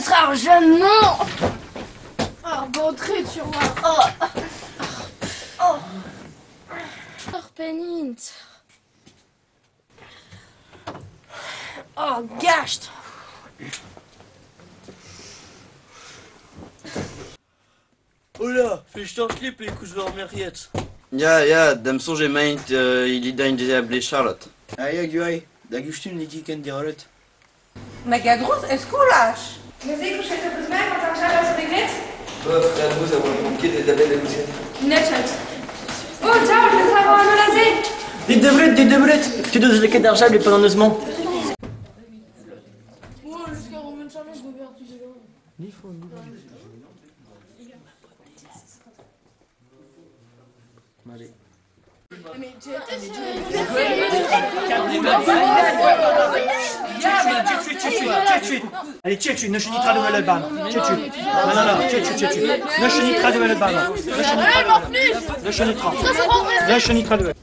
Petra ar jeune-mañ? Ar baotred sur war. Oh. Oh. Ur pennint. Oh, gast! Hola, fech slip e kouz war merc'hed. Ya, ya, da'm soñj emaint e lidañ dezhañ blez Charlotte. Ah ya, Guai, da gustum n'eo ket ken dirollet. Nag a groz e skolaj. Neuze kouchet eo peus gant ar jarl a zo degret? Bof, re a oa ket da benn da gousket. Netchat. Oh, ciao, je vais avoir un olazé. Dit debret, dit debret. Tu deus lakaet ar jabl e-pad an eus-mañ. Moi, jusqu'à Roman Charlie, je vais tu sais. Allez. Allez, tchetchu, ne chenitra de Melban. Tchetchu. Non, non, non, tchetchu, tchetchu. Ne chenitra de Melban. Ne chenitra. Ne chenitra de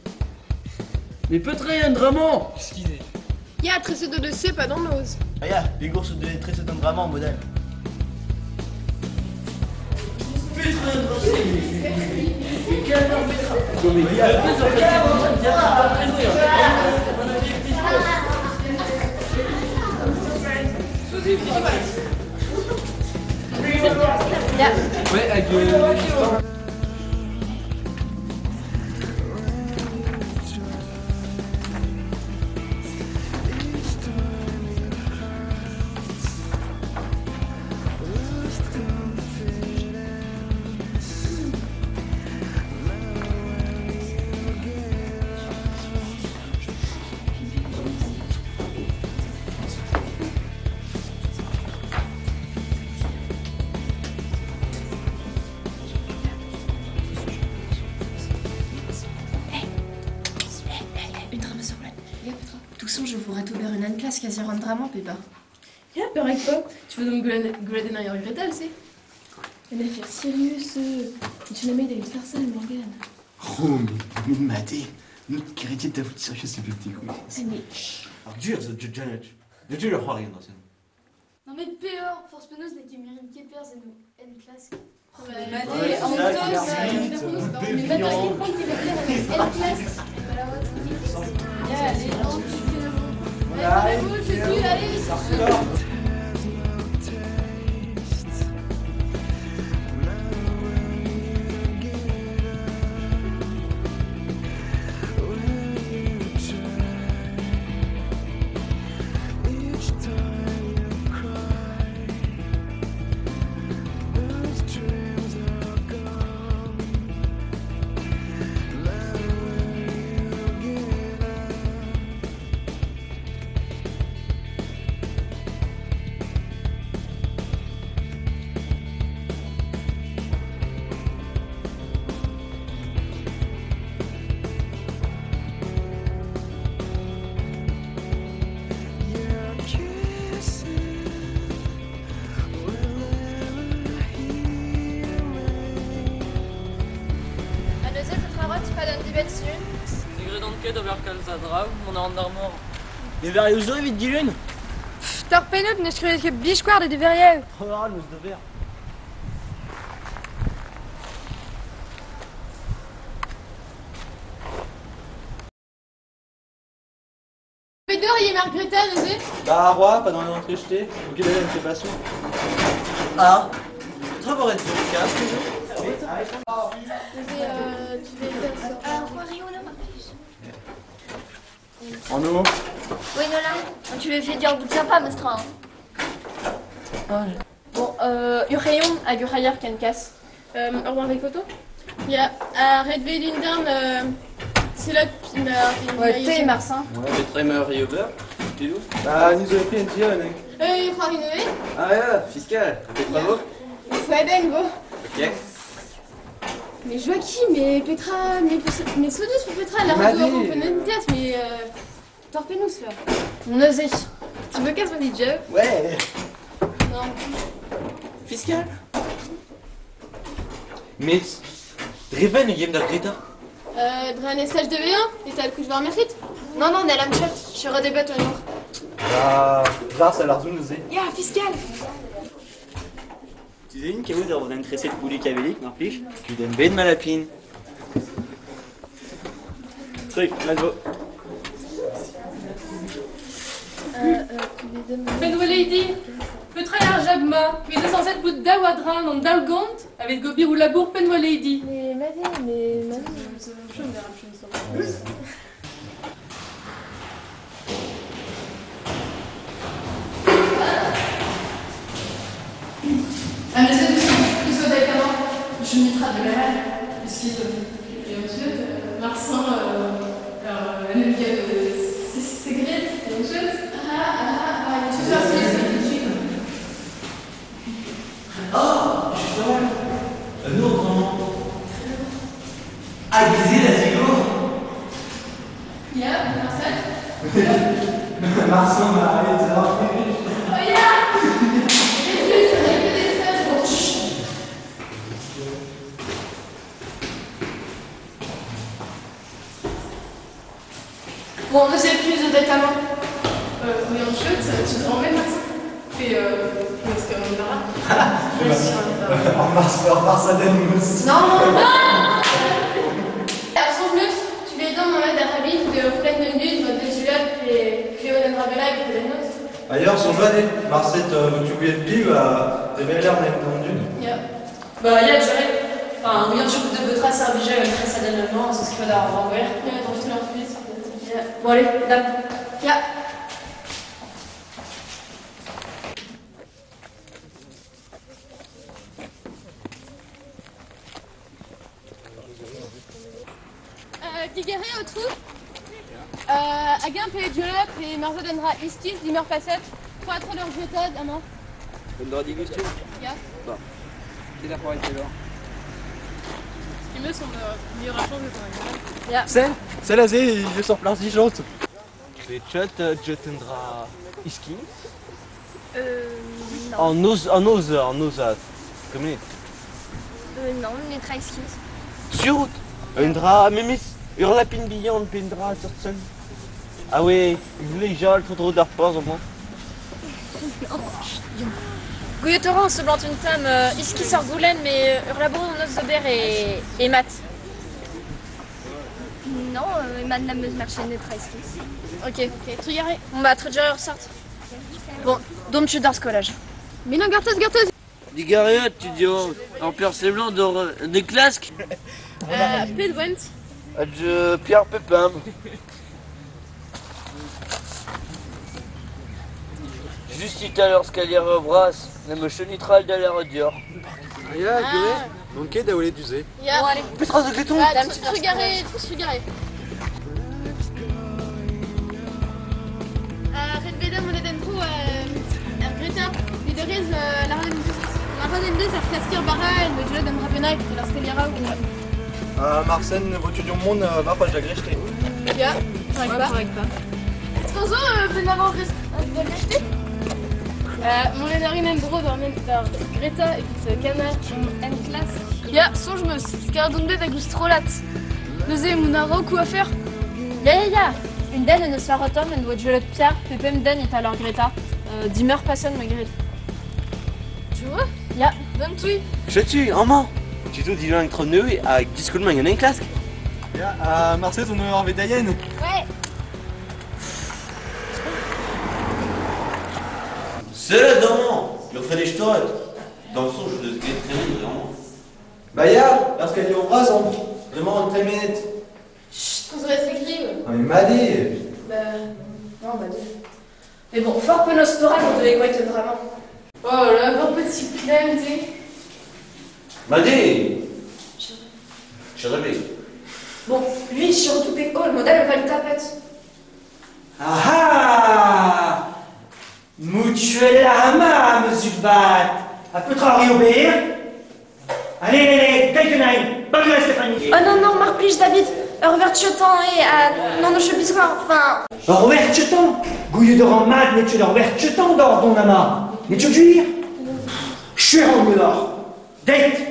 Mais petra eo un dramañ? Qu'est-ce qu'il est? Ya, treset de C, pas dans noz. Ah ya, begour de treset an dramañ model. Petra un Ya. Ouais, hag Une drame sur Ya, Petra. Tout je voudrais ober une classe quasi an dramañ pe ba. Ya, perek pas. Tu veux donc goladen ar Gretal, c'est? Une affaire sérieuse. Tu n'as pas faire ça, Morgane. Oh, mais maté. Nous, krediet da vout sérieux c'est petit coup. Ah, mais... Ar dur zo Janet. De dur ar c'hoari an Non mais peor, force penaos n'eo ket mirin ket perzh en en classe. Maté, en tos, Mais pas qui prend qui va dire en classe. Ya, allez, non, tu fais Allez, je allez. A neuze, Petra Rot, pa d'an dibet sun. Digret an ket ober kalz a draoù, mon an ar mor. Mais ver eo zo evit dilun? Tor penot ne skrivet ket bichkoar de deveriev. Oh, ah, neus da ver. Pedor y mar Greta neuze? Ba, roi, pas dans l'entrée jeté. Ok, là, ne fait pas sous. Ah, petra vo ret zo kas, zo? Neuze, tu vas faire ça. C'hoari on mar plij. En eau. Oui, Nola, tu le fais dire bout de sympa, mestra. Bon, ur rayon hag ur raier ken kas. Ur war photo? Ya, a ret vet din c'est là ma... Ouais, te Marsin. Ouais, petra emañ ur ober? Te Bah, nous avons pris un tir, nek. C'hoari neuze? Ah ya, fiscal, petra vo? Soaden, go. Ok. Mais Joachim, mais Petra, mais Sodus pour Petra, la radio en classe, mais torpenous là. Neuze. Tu veux qu'elle soit DJ? Ouais. Non. Fiscal. Mais Dreven e yem d'ar Greta. Dre an estaj de V1, et t'as le coup de voir mérite? Non, non, on est à la mchat. Je redébate au nord. Bah, grâce à l'arzoun neuze. Ya, fiscal. Tuzin, kevout ur vodenn treset boulik avelik, mar plij. Kudenn bet ma lapin. Truc, mat vo. Penweledi, petra eo ar jab-ma? Met eus sañset bout daou a-dreñv an daou gant evit gober o labour Penweledi. Ah, mais c'est tout ça d'accord. Je nitra de la puisqu'il et ensuite Marsan alors le gars de Segret et ensuite ah tout ça c'est Oh, justement. Nous autrement. Aiguiser la zigo. Ya, Marcel. Marsan m'a arrêté. Oh ya. Bon, on ne sait plus de tête à main. Oui, en chute, tu te remets, Marcel. Et où est-ce qu'on verra? En mars, en mars, à Denmousse. Non, non, non. Alors, sans plus, tu les donnes en d'Arabie, de pleine de nude, de Juliette, et Cléo d'Andrabella, et de Denmousse. Ailleurs, son joie, Marcet, tu oublies de pib, révélé l'air dans d'une. Ya. Bah, ya, tu Enfin, rien sur de Betra, Servija, et Tressa d'Annement, c'est ce qu'il faut d'avoir renvoyé. Ya, dans tout leur fils. Bon, allez, dame. Ya. Digaré au trou. Aguin pe Jolop et Marzo dendra Iskis, Dimmer Passet, 3 leur jetade, amant. Dendra digustion. Ya. Bah. C'est la forêt de l'or. Ce qui me semble meilleure chance de ton Ya. C'est la zé, je sors plein de chante. C'est chat jetendra Iskis. Non. En ose, en ose, en ose, comme Non, netra Iskis. Sur route. Undra memis ur lapin bihan pendra sortsen. Ah ouais, il jol trop d'ar poz au moins. Gouillotoran se plante une tame iski sort goulen mais ur labo on os zober et mat. Non, mat la meuse marché netra iskis. Ok, ok, trugaré. Bon bah trugaré sort. Bon, donc tu dors collage. Mais non, garteuse, garteuse. Digaré, tu dis oh, en percé blanc d'or des clasques. Pedwent. Adje Pierre Pépin. Juste tout à l'heure scalière brasse, ne me chenitral de l'air dur. Ya, guré, donc da olé duzé. Ya. Bon, allez. Petra de gleton. Trugaré, trugaré. Redveda mon edendro er Greta, lideriz la reine de ar klasker bara, me joled an rabenak, de la scaliera ou. Marcel, votu du monde va pas de grechté. Ya, j'arrive pas. Skonzo, ben avant de grechté. Mon énergie endro dans Greta et puis Kana en classe. Ya, songe meus, skardon bet hag ouz trolat. Neuze mon a coup à faire. Ya ya ya. Une den ne se rotom en doit jolot Pierre, pepem den est alors Greta. Dimmer passon ma Greta. Tu vois? Ya. Donne tout. Je tue, en main. Tu te dis l'un avec 10 coups de main, il y en a une classe. Ya, Marcel, on est en Védayenne. Ouais. C'est là dans le ferait des Dans le son, je le très vraiment. Bah ya, lorsqu'elle est au bras, on demande très minutes. Chut, qu'on se reste écrit. Non mais madé. Bah non, bah deux. Mais bon, fort penos pora quand on devait être vraiment. Oh là, bon petit clem, tu sais. Madé. Je rêvais. Bon, lui, surtout oh, le modèle va le tapette. Ah ah Mutuel hama, monsieur Bat. A peu obéir. Allez, allez, allez, Bonjour Stéphanie. Oh non, non, marplige David. Robert Chetan et à non, non, je biscois, enfin. Robert Chetan Gouillou de ramad, mais tu Robert Chetan d'or, don ama. Mais tu dire Cher en d'or. Date.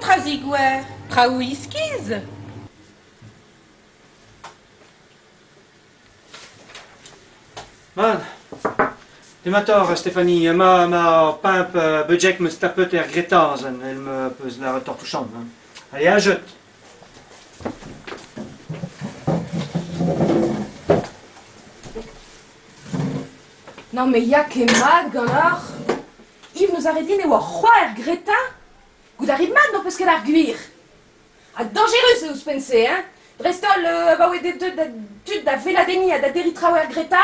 Petra zigouer? Traoù iskis? Mat. Dematoc'h, Stéphanie. Ma, ma pimp bejek meus tapet er Gretazenn, el me peus lâret tortouchant. Allez, ajet. Non mais ya ket mat ganeoc'h. Yves neus aret din e oa c'hoar er Greta. Goût a rit mat n'ho peus ket ar gwir. Ha dañjerus eo ouzhpenn-se, hein. Dreist-holl abaoe deuet da tud da weladenniñ ha da derriñ traoù er Greta.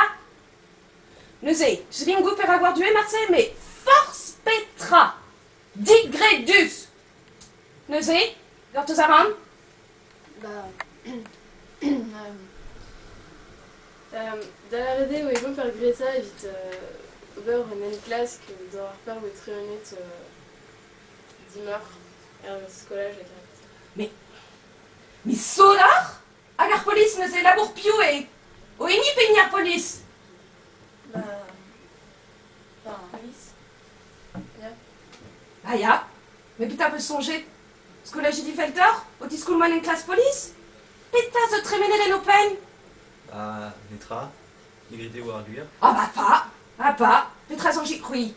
Neuze, setu goût perak war du marse, met forzh petra. Digredus. Neuze, gortoz a ran. Ba... Da lâret eo e vomp er Greta evit ober un enklask d'ar peur bet tremenet dimeurzh er skolaj hag er Mais, mais sot oc'h? Hag ar polis neuze labour piv eo? O hini pe hini ar polis? Ba... Enfin, polis. Ya. Ah ya, met petra 'peus soñjet? Skolajidi Feltoc'h o tiskoulmañ enklask polis? Petra zo tremenet en ho penn? Ba, netra. Digrit eo ar gwir. Ah bah pa, ah pa, petra soñjit-c'hwi?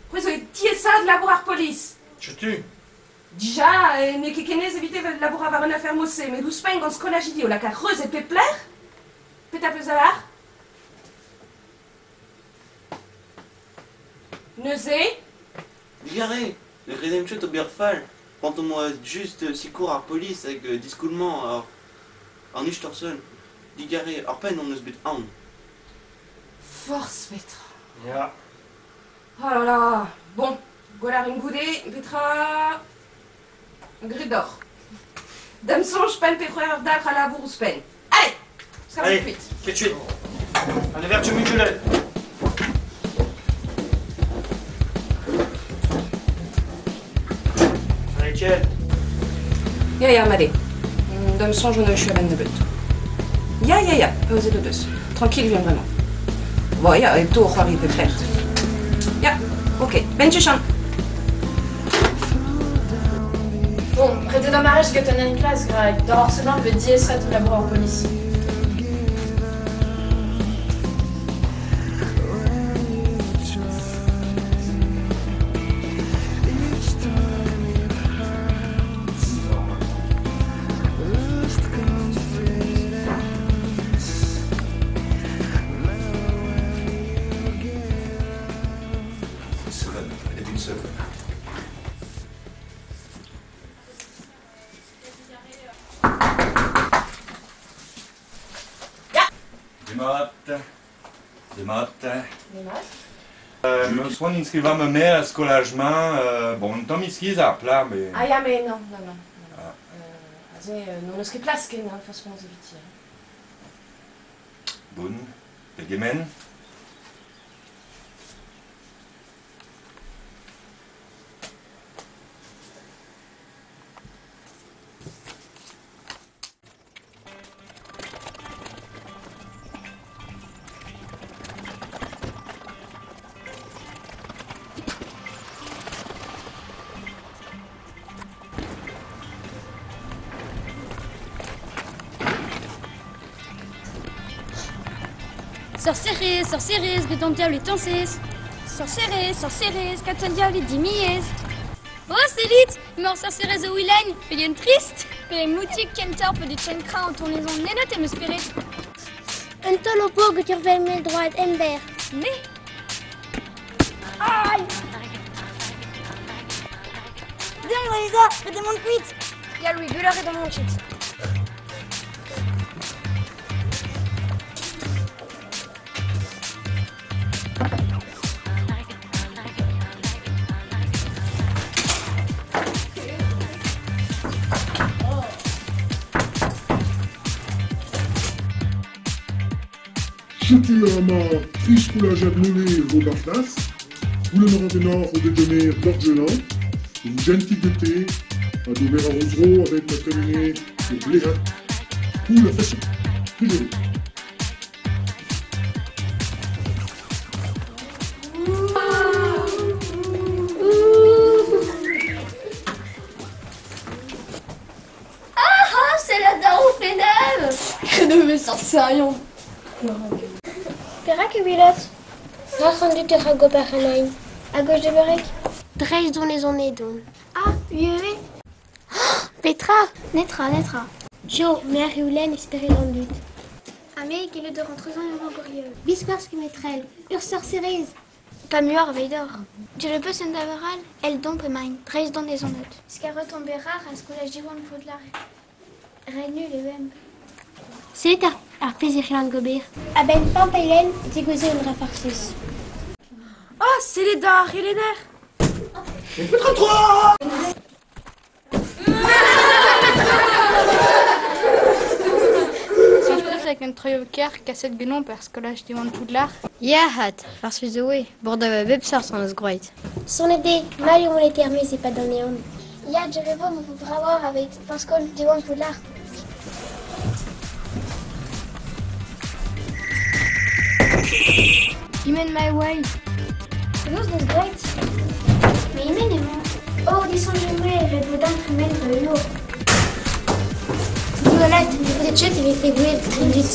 C'hwi zo e tiaesaat labour ar polis. Setu. Dija, n'eo ket ken aes evit evel labourat war un afer mod-se, met ouzhpenn gant skolajidi o lakaat reuz e pep lec'h? Petra 'peus da lâr? Neuze? Digarez, ne gredemp ket ober fall. C'hoant am boa just sikour ar polis hag diskoulmañ an istor-seul. Digarez, ur penn hon eus bet aon. Forzh petra. Ya. Oh là là. Bon, gwell a rin goude, petra grit deoc'h. Da'm soñj pemp pe c'hwec'h eur dalc'h a labour ouzhpenn. Allez, Allez, kuit. Ket kuit. Allez, vertu mutuelle. Allez, tiens. Ya, ya, mat eo. Da'm soñj on echu a-benn nebeut. Ya, ya, ya, paozet o deus. Tranquille viens bremañ. Bon, ya, hepto o c'hoari pep lec'h. Ya, ok, benn tuchant. Bon, ret eo d'am arrest get un enklask rak doc'h ar seblant 'vez diaesat labour ar polis. Seule, elle est une seule. Demat. Demat. Demat. Meus c'hoant inskrivañ ma merc'h er skolaj-mañ. Bon, un tamm iskis ar plac'h, mais... Ah ya, mais non, non, non. Ah. Aze, n'hon eus ket plas ken, hein, forzh penaos eviti. Hein. Bon, pegement? Sorserez, sorserez, get an diaoul e tañsez. Sorserez, sorserez, kat an diaoul e dimiez. Oh, sellit, emañ ar sorserez o ouelañ, pegen trist. Pe moutig kentoc'h pe dit kreñv o tournezon nemet em eus spered. Un taol ho po get ur vell mell-droad emberr. Me? Aïe Deomp, Louisa, ret eo mont kuit. Ya, Louis, gwelloc'h eo mont kuit. Setu amañ tri skolajad nevez 'vo 'ba c'hlas. Goulenn a ran ganeoc'h o degemer doc'h ur jentil gante ha d'ober ar o zro a-benn ma tremene ur blead koul a-feson. Plijadur. Sorcerion. Perak e ouelot? Rac'h an dud a ra gober anain. A gauche de berek? Dreist don ez on edon. Ah, ueve? Petra? Netra, netra. Jo, mer eo espere an dud. Ha me gellet d'ur entrezan ur goriol. Biskoazh kemetrel, ur sorcerez. Pa muioc'h veidor. Je le peus en daveral, el don pe main, dreist don ez on eut. Skarot an berar a skolaj diwan poudlar. Re nul e wemp. Sellet ar pezh e c'hellan gober. A-benn pemp eilen e tegouezho un dra farsus. Oh, sellet da ar c'helenner! Petra 3! Soñj peus hag un troioù ker kaset ganeomp er skolaj Diwan Poudlard? Ya, hat, farsus oe, bord a bep seurt an eus groet. Sonet eo, mal eo mont e-termez e-pad an ehan. Ya, je vo ma vo bravoc'h aveit pañskol Diwan Poudlard. Imen my way. Penaos neus graet? Mais imen emañ. Oh, disoñj-me, ret vo din tremen dre ur. Diwallat, ne vo ket e vefe gwelet dre dud.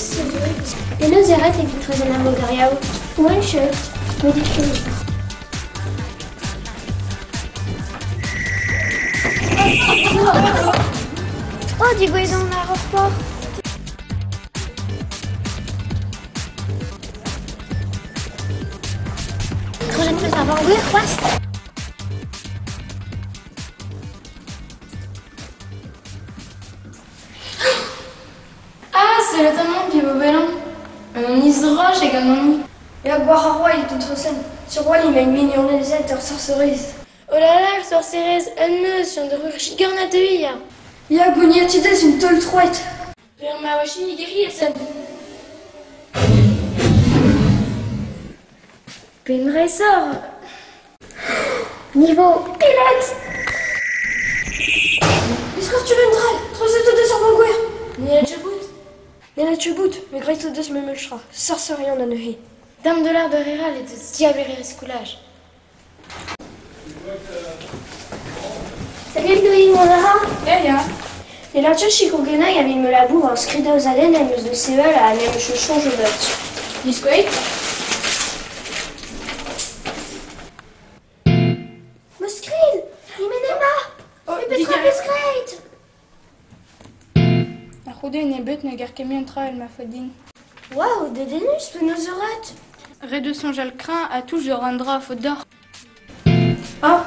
Penaos e ret evit treuzan ar mogerioù? Oan cheut, met e cheut. Oh, degouezh on ar ur por. Trojet peus ar vamm-gozh c'hoazh? Ah, sellet amañ piv eo welan. Un isroch hag an hini. Ya gwar ar roy d'outrezen. Sur wall emañ mignonezed ur sorcerez. Oh là là, ur sorcerez, un neuz, sur ur chigorn a deuiñ ya. Ya gouniatidez un taol troet. Ur ma oa chini sen. Penresor. Niveau pilote! Biskoazh tu vendral, treuzet o deus ar vamm-gwer. Ne chebout. Ne chebout, met graet o deus memes tra, sorcerion anezhe. Dam dollar de reral et deus diablerez skolaj. Salut Louis, mon ara? Ya, ya. Ne la sikour genañ evit me labour ar skridaozadenn em eus da sevel ha n'em eus soñj ebet. Diskoeit? Ma skrid! Imen emañ! Oh, Mais petra peus graet? Ar c'houde nebeut ne gar ket mui an tra el ma faot din. Waouh, dedennus penaos eo ret? Ret eus soñjal kreñv ha touch d'ur an dra a faot deoc'h. Oh,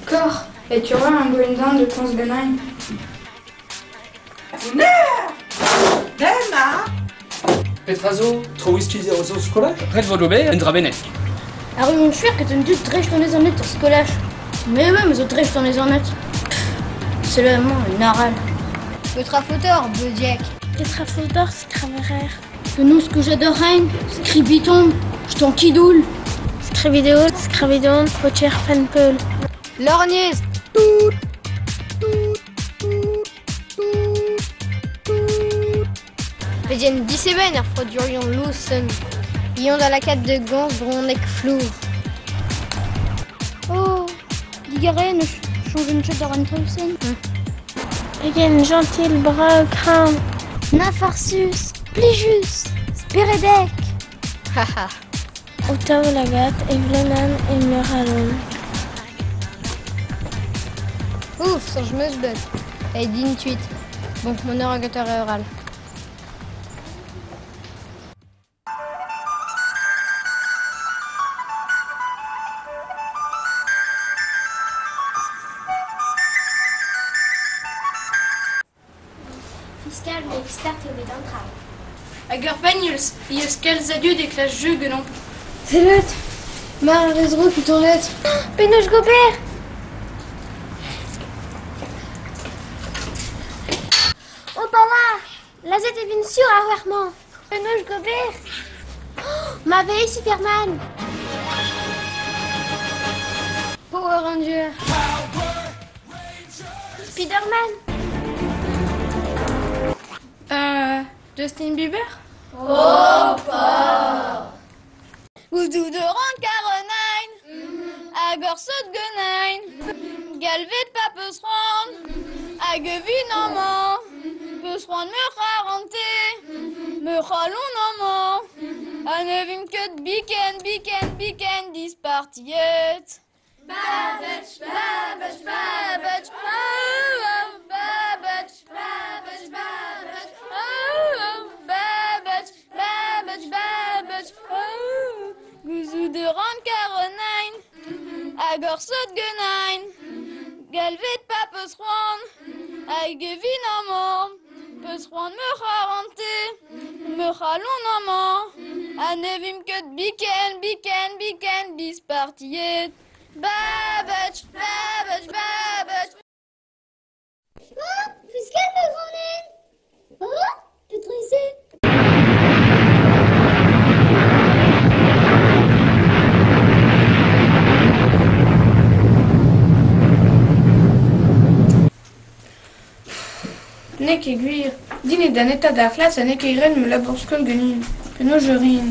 kor, e tu un gwendan de komz ganin. Dema! Petra zo, tro iskiz zo skolaj? Ret vo d'ober un dra bennak. Ar on chuer ket un dud dreist an ez an ur skolaj. Mais ouais, mais zo dreist an ez an eur. C'est le moment, un aral. Petra fauteur, bediek. Petra fauteur, skraverer. Penaos que j'adore hein, scribiton, je t'en kidoul. Scrivideo, skravidon, potier fanpeul. Lorgnez. Pedien diseben ar frodurion lousen. Ion da lakat de gans bronek flour. Oh, digare ne change une chat d'ar an treusen. Pegen gentil bras craint. Na farsus, plijus, speredek. Haha. Otav lagat, evlenan e muralon. Ouf, soñj meus bet. E din tuit. Bon, mon eur agateur e oral. Fiskal me start eo bet an traoù. Hag ur pagnuls, i eus kalz a dud e klas jeu ganeomp. Sellet! Mar ar rez ro kutonet. Penaos gober! Oh bala! Lazet e vin sur ar wermañ. Penaos gober! Oh, ma veille Superman! Power Ranger. Spider-Man! Justin Bieber? Opa! Oudou de ran Caroline, hag ur sot genain, galvet pa peus c'hoant, hag evin amañ, peus c'hoant meur arante, Me c'halon amañ. Ha ne vim ket biken, biken, biken dispartiet. Babetch, babetch, babetch, oh, oh, babetch, babetch, babetch, oh, oh, babetch, babetch, babetch, oh. Gouzout a ran Caroline, hag ur sot ganin. Galvet pa peus c'hoant, hag e vin amañ. Peus c'hoant me c'harante, me c'halon amañ. Ha ne vimp ket biken, biken, biken dispartiet. Babetch, babetch, babetch. Oh, peus ket ma ganen? Oh, petra eo se? N'eo ket gwir. Din eo da netaat ar c'hlas ha n'eo ket graet ma labour-skol ganin. Penaos e rin?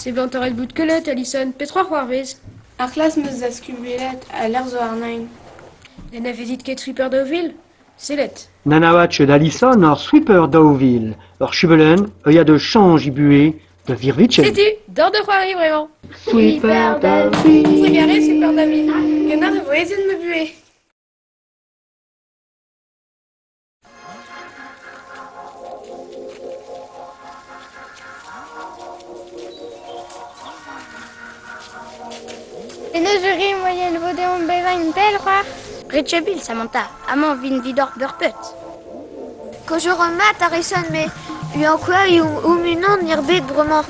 Seblant a ret bout kelet, Alison. Petra c'hoarvez? Ar c'hlas 'm eus da skubelat ha lec'h zo àrnañ. N'anavezit ket Sweeper 2000? Sellet. N'anavat Alison ur Sweeper 2000, ur chubelenn a ya da chañj he buhez da virviken. Setu, dor da c'hoari bremañ. Sweeper 2000. Trugarez, Sweeper 2000. Ganeoc'h e vo aezet ma buhez. Penaos e ri moaien vo deomp bevañ pell c'hoar? Retchebil, Samantha, amañ 'vin 'vidoc'h beurpet. Kaoz a mat Harrison, met unan eo unan er bed bremañ.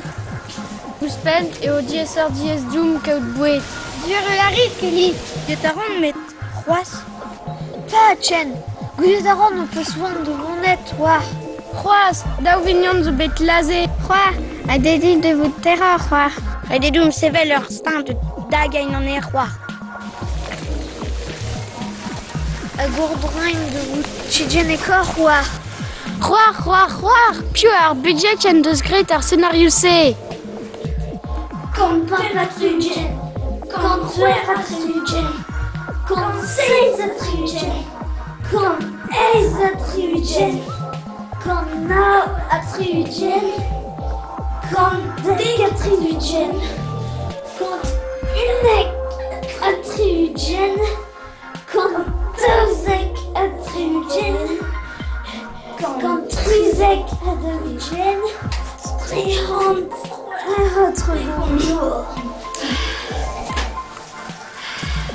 Ouzhpenn eo diaesoc'h-diaes deomp kaout boued. Sur eo a rit, Kelly. Get a ran, met c'hoazh. Pa, Chen, gouzout a ran ho peus c'hoant da vonet war. C'hoazh, daou vignon zo bet lazhet. C'hoar, ha dedit da vout terror, c'hoar. Ret eo deomp sevel ur steuñv da dagañ an aer c'hoar. Ha gourdroañ da vout tijennekoc'h, c'hoar. C'hoar, c'hoar, c'hoar, piv ar budjed en deus graet ar senario-se? 165, 168, 167, 168, 169, 110 111 112 113 30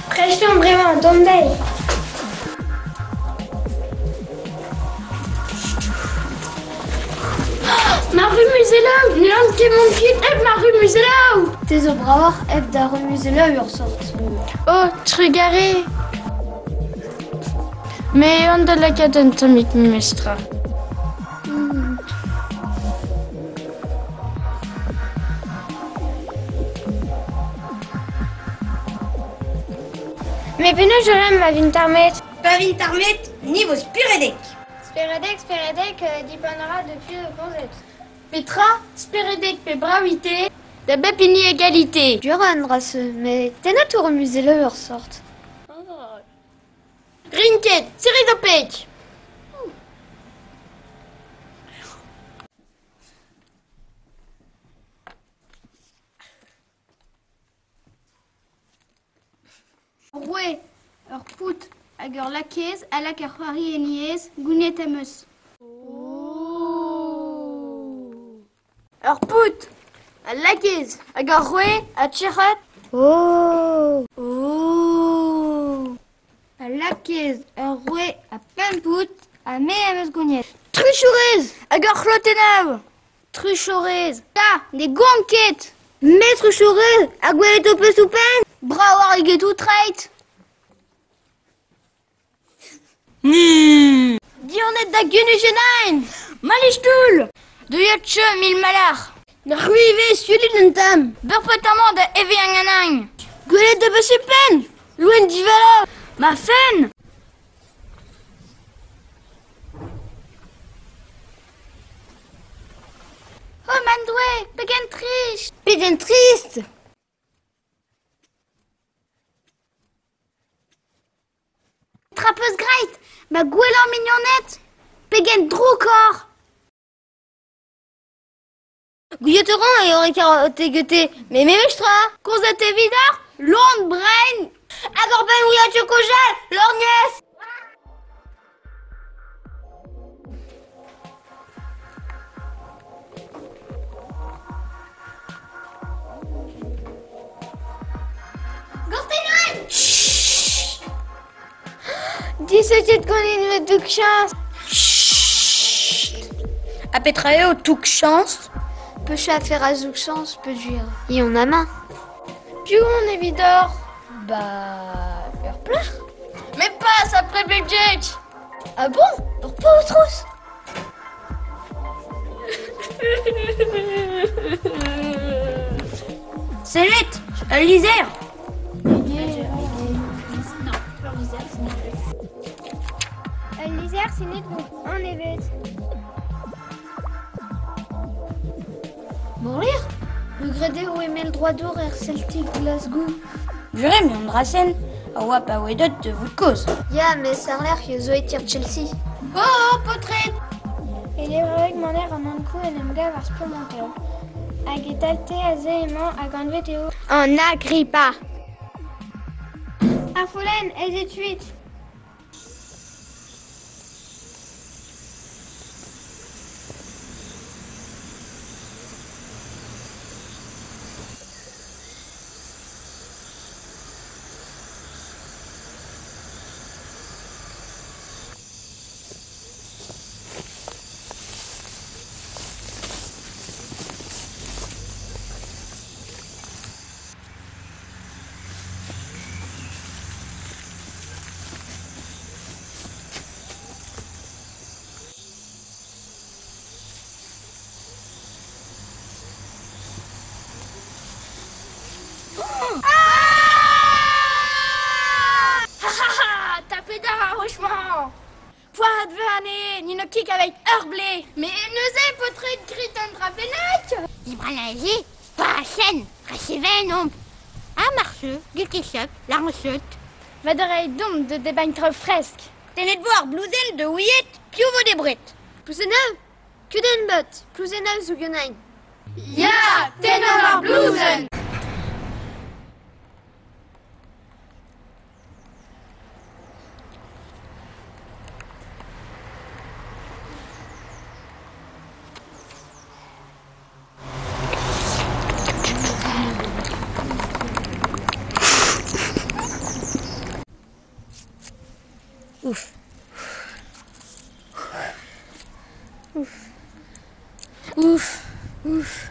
Prest on bremañ, dont dezhi. Ma rumuzellañ, n'hellan ket mont kuit hep ma rumuzellañ. Te zo bravoc'h hep da rumuzellañ ur sort. Oh, trugarez. Me on da lakaat un tammig memestra. Mais penaos je ran ma vin tarmet? Pa vin tarmet, ni vo speredek. Speredek, speredek, dipannera depuis o komzet. Petra, speredek pe bravite, da bep hini égalité. Dur an dra-se, met tennet o remuzellañ ur sort. Rin ket, serrit ho peg. Roue, ur paotr hag ur lakez a lak ar c'hoari en he aes, gounit am eus. Ur paotr, ul lakez hag ur roue ha trec'het. Oh Oh Ul lakez, ur roue ha pemp paotr ha me am eus gouniet. Truchourez hag ur c'hlotennaou. Truchourez, ta, ne gont ket. Me truchourez ha gwelet ho peus ouzhpenn? Bravoc'h eget ho treid. Dionet da gunujennañ. Malistoul. Deuet cheu mil malac'h. Na c'hwi ivez sulit un tamm. Beurpet amañ da eveñ an Gwelet da beus penn. Loen divalav. Ma fenn. Oh man Doue, pegen trist. Pegen trist. Tra peus graet, ma gwellañ mignoned, pegen drouk oc'h. Gouilloteran e ore karote gete, mais memestra. Konzet evidar, lon brain. Hag ur ben ouiat kojal, lorgnez. Gortenan! Chut! Disotiet ganin me doug chañs. Chut! A petra eo toug chañs? Pecha a fer a zoug chañs peogwir on amañ. Piv on evidoc'h? Ba, ur plac'h. Mais pas après Blackjack. Ah bon? Ur paotr-ouzh? Sellet, ul lizher. Ul lizher sinet gant an evet. Mourir? Me grede eo emell droadour er Celtic Glasgow. Jure, me an drasen, a oa pa oa deut de vout kozh. Ya, mes ar-lerc'h zo e tir Chelsea. Oh, paotred! E levraoueg maner an Ankou en em gav ar spurmantel. Hag e talte aze emañ hag anvet eo An Agrippa. Ar follenn, ez eo kuit. Kick avec ur blé. Mais neuze paotred grit an dra bennak. Ibranazi, pa sen, resiven omp. A marche, gulkesop, la rancheut. Vadere dom de debagn tro fresk. Tenet vo ar blouzel de ouiet, piv vo debret. Plouzenav, kudenn bot, plouzenav zo ganin. Ya, tennan ar blouzenn. Ouf. Ouf. Ouf. Ouf.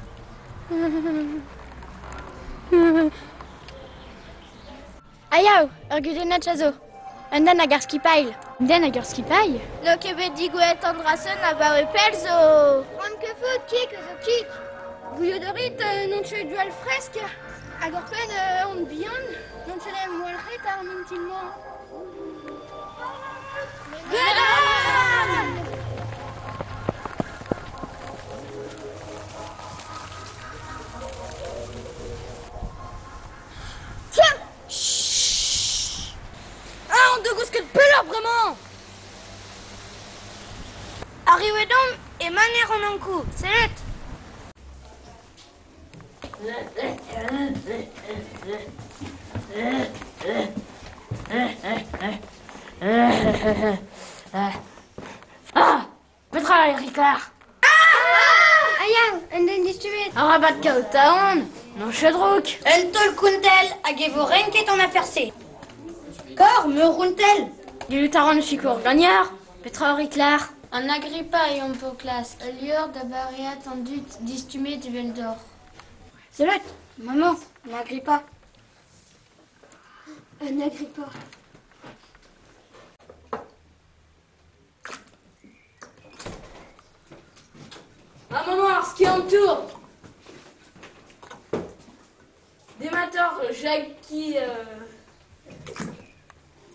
Ayaou, ur gudennad chazo. Un den hag ar skipailh. Un den hag ur skipailh? No ket bet digouet an drasen abaoe pell zo. Ran ket faot, kik zo kik. Gouillodorit non ket dual fresk. Hag ur penn on bihan, non ket em walc'het ar mintin-mañ. Gwelan! Tiens! Chut! Ah, on degouz ket pelloc'h bremañ! Arrivet omp e maner an Ankou, sellet! Ah! Petra eo Ricard? Ayaou, un den distumet. Arabat kaout aon, n'on ket drouk. Un taol kountel hag e vo renket an afer-se. Kor, me rountel. Gellout a ran sikour gagnard. Petra eo Ricard? An Agrippa eo omp o klask. Ul levr da bareat an dud distumet eveldoc'h. Sellet, maman, an Agrippa. An Agrippa. Ah maman, ar ski an tour. Démateur Jackie...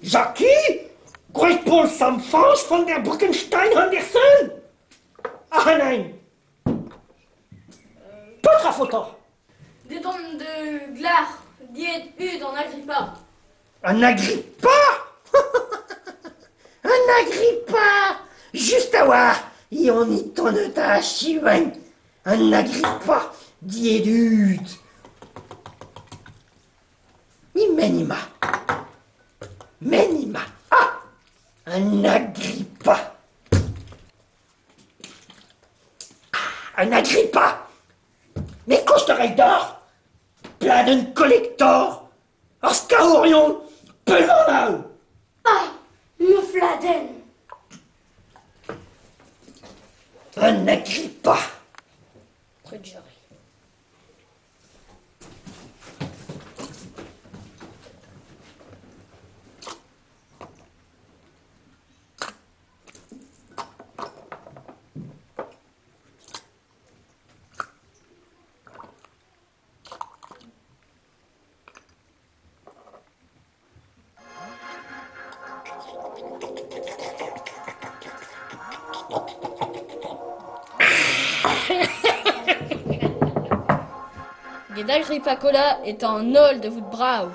Jackie? Great Paul Samfange von der Brückenstein Andersen? Ah nein! Petra fotor! Détente de glar, diet ud an Agrippa. An Agrippa? An Agrippa! Just a war, ion iton ta chiwen. Un Agrippa diedud. Ni menima. Menima. Ah! Un Agrippa. Ah, un Agrippa. Mais kosterai d'or. Plein d'un collector. Ar skaorion. Pelvanao. Ah, me fladen. Un Agrippa. Prud'homme. Get Agripacola est en ol de vout brav.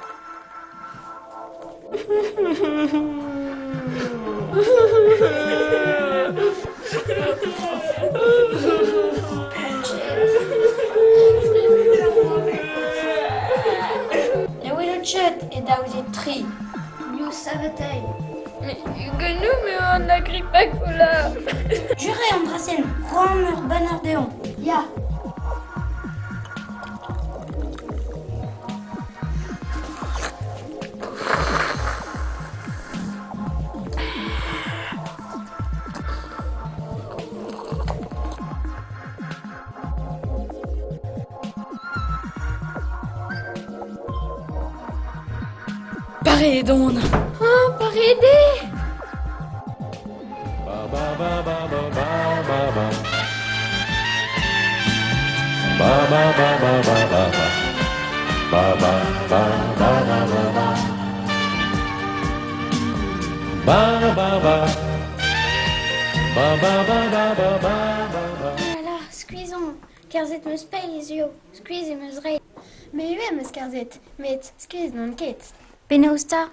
Ne welot ket e 23. Nous savetei. Mais genou me an Agripacola. Juré embrasen, roan ur banner deomp. Ya. Pare don. Ah, pare de. Ba ba ba ba ba ba ba ba. Ba ba ba ba ba ba ba. Ba ba ba ba ba ba ba. Ba ba ba. Ba ba ba ba ba ba ba. Oh là là, skuizon. Kerzhet meus pell hiziv. Skuizh em eus re. Me ivez em eus kerzhet, met skuizh n'on ket. Penaos 'ta?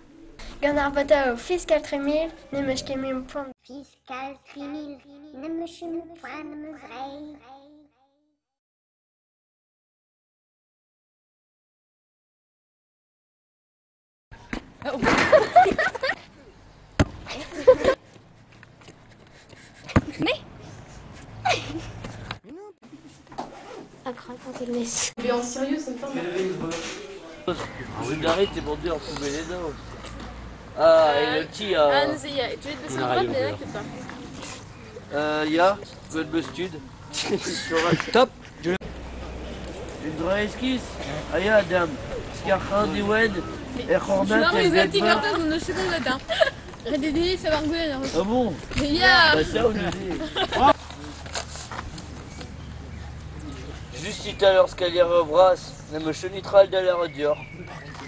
Gant ar batav fiskal 3000 n'em eus ket mui poan. Fiskal 3000 n'em eus ket mui poan em eus re. Mais Mais en sérieux, ça me fait mal. Vulgarité, bon Dieu, on pouvait les dos. Ah, et le petit. Ah, non, c'est ya. Tu veux te baisser droite, mais là, pas. Ya, God bestud. Top. Une vraie esquisse. Ah, ya, dame. Scarrin, Diwen, et Hornat, Non, mais les petits cartons, on ne sait pas matin. Redédé, ça va rigoler. Ah bon? Ya. Bah, ça, on nous dit. Juste tout à l'heure, scalier bras, ne me chenitral de la redior.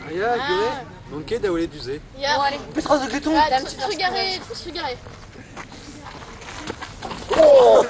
Ah, ya, gueulé, non ket da welet du-se. Ya. Bon, allez. Petra zo geton? Ah, trugarez, trugarez. Oh!